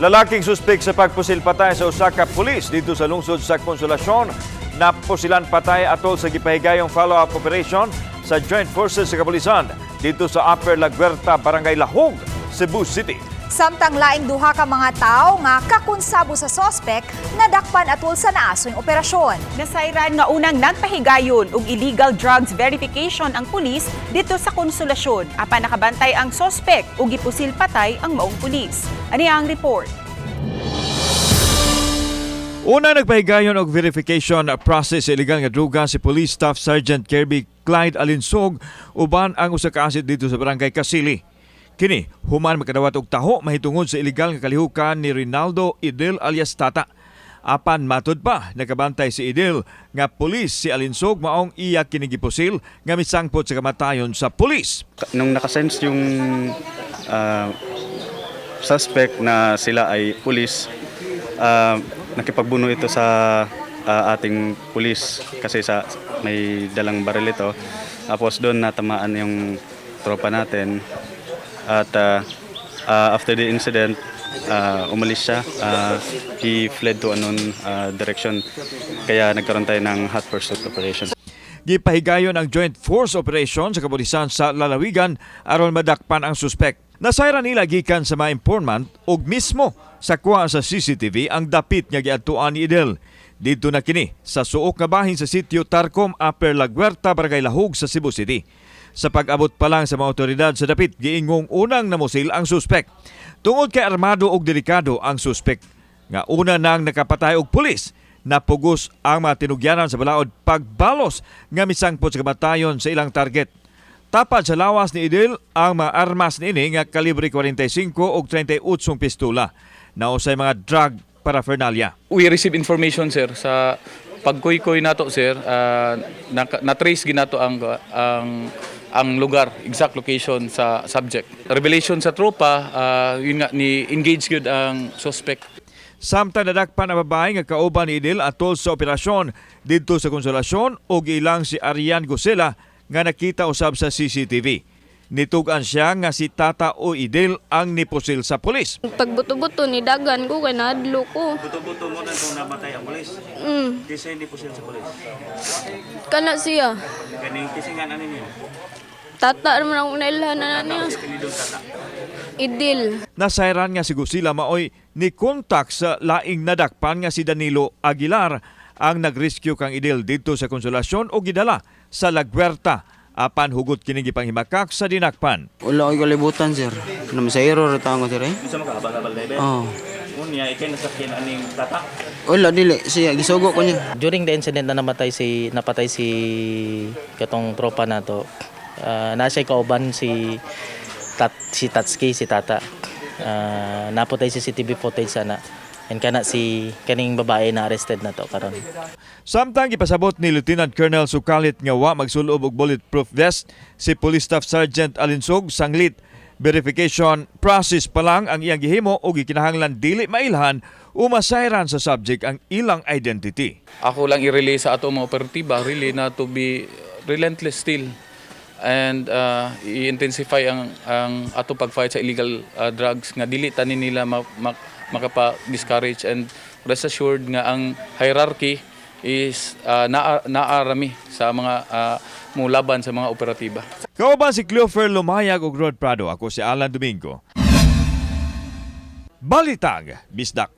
Lalaking suspek sa pagpusil patay sa usa ka pulis didto sa lungsod sa Consolacion napusilan patay atol sa gipahigayong follow-up operation sa Joint Forces sa Kapulisan didto sa Upper Laguerta, Barangay Lahug, Cebu City. Samtang laing duha ka mga tawo nga kakonsabo sa sospek nadakpan atol sa naasoy operasyon. Nasayran nga unang nagpahigayon og illegal drugs verification ang pulis didto sa Konsolasyon. Apan nakabantay ang sospek ug gipusil patay ang maong pulis. Ani ang report. Una nagpahigayon og verification process sa illegal nga druga si Police Staff Sergeant Kirby Clyde Alinsog uban ang usa ka asit didto sa Barangay Kasili. Kini human makadawat og taho mahitungod sa illegal nga kalihukan ni Rinaldo Idil alias Tata. Apan matud pa, nakabantay si Idil nga pulis si Alinsog, maong iya kini gipusil nga misangpot sa kamatayon sa pulis. Nung nakasense yung suspect na sila ay pulis, nakipagbuno ito sa ating pulis kasi sa may dalang baril ito. Tapos doon natamaan yung tropa natin at after the incident, umalis siya. He fled to unknown direction. Kaya nagkaroon tayo ng hot pursuit operation. Gipahigayon ang Joint Force Operation sa kapulisan sa lalawigan aron madakpan ang suspek. Nasayran nila gikan sa mga informant ug mismo sa kuha sa CCTV ang dapit nga giadtuan ni Idel. Didto na kini sa suok nga bahin sa sitio Tarcom, Upper Laguerta, Barangay Lahug sa Cebu City. Sa pag-abot pa lang sa mga otoridad sa dapit, giingong unang namusil ang suspek. Tungod kay armado og delikado ang suspek nga una nang nakapatay og pulis, napugos ang mga tinugyanan sa balaod pagbalos nga misangpot sa kamatayon sa ilang target. Tapad sa lawas ni Idil ang mga armas niini nga kalibre 45 ug 38 pistola. Nausay mga drug paraphernalia. We receive information, sir, sa pagkuykoy nato, sir, na-trace ginato ang lugar, exact location sa subject. Revelation sa tropa, yun nga ni engage gyud ang suspect. Samtang nadakpan ang babae nga kauban ni Idil atol sa operasyon didto sa Konsolasyon ug ilang si Arian Gosela nga nakita usab sa CCTV. Nitug-an siya nga si Tata o Idil ang nipusil sa pulis. Pagbuto-buto ni dagan ko kay nahadlok ko. Buto-buto mo na itong namatay ang pulis. Kinsa nipusil sa pulis? Kana siya. Kaning kisingan ano niyo? Tata naman akong nailhan na niya. Kani doon tata. Idil. Nasayran nga si Gusila maoy ni kontak sa laing nadakpan nga si Danilo Aguilar ang nag-rescue kang Idil didto sa Konsolasyon o gidala sa Laguerta apan hugot kini gipanghimakak sa dinakpan. Wala ko'y kalibutan, sir. Namasayro ra taon ko, sir, eh. Unsa man ka habal-habal driver? Oo. Unya ikay nasakyan aning tata. Wala, dili. Siya, gisugo ko niya. During the incident na namatay si napatay si katong tropa nato, naa siya kauban si Tatski, si Tata. Naputay CCTV footage sana. And kana si kaning babae na arrested na to karon. Samtang gipasabot ni Lieutenant Colonel Sukalit nga wa magsulob og bulletproof vest si Police Staff Sergeant Alinsog sanglit verification process pa lang ang iyang gihimo ug gikinahanglan dili mailhan o masayran sa subject ang ilang identity. Ako lang i-relay sa ato mga operatiba really na to be relentless still and i-intensify ang ato pag-fight sa illegal drugs nga dili tani nila makapa-discourage, and rest assured nga ang hierarchy is naarami sa mga mulaban sa mga operatiba. Kauban si Cleofer Lumayag ug Rod Prado. Ako si Alan Domingo. Balitang Bisdak.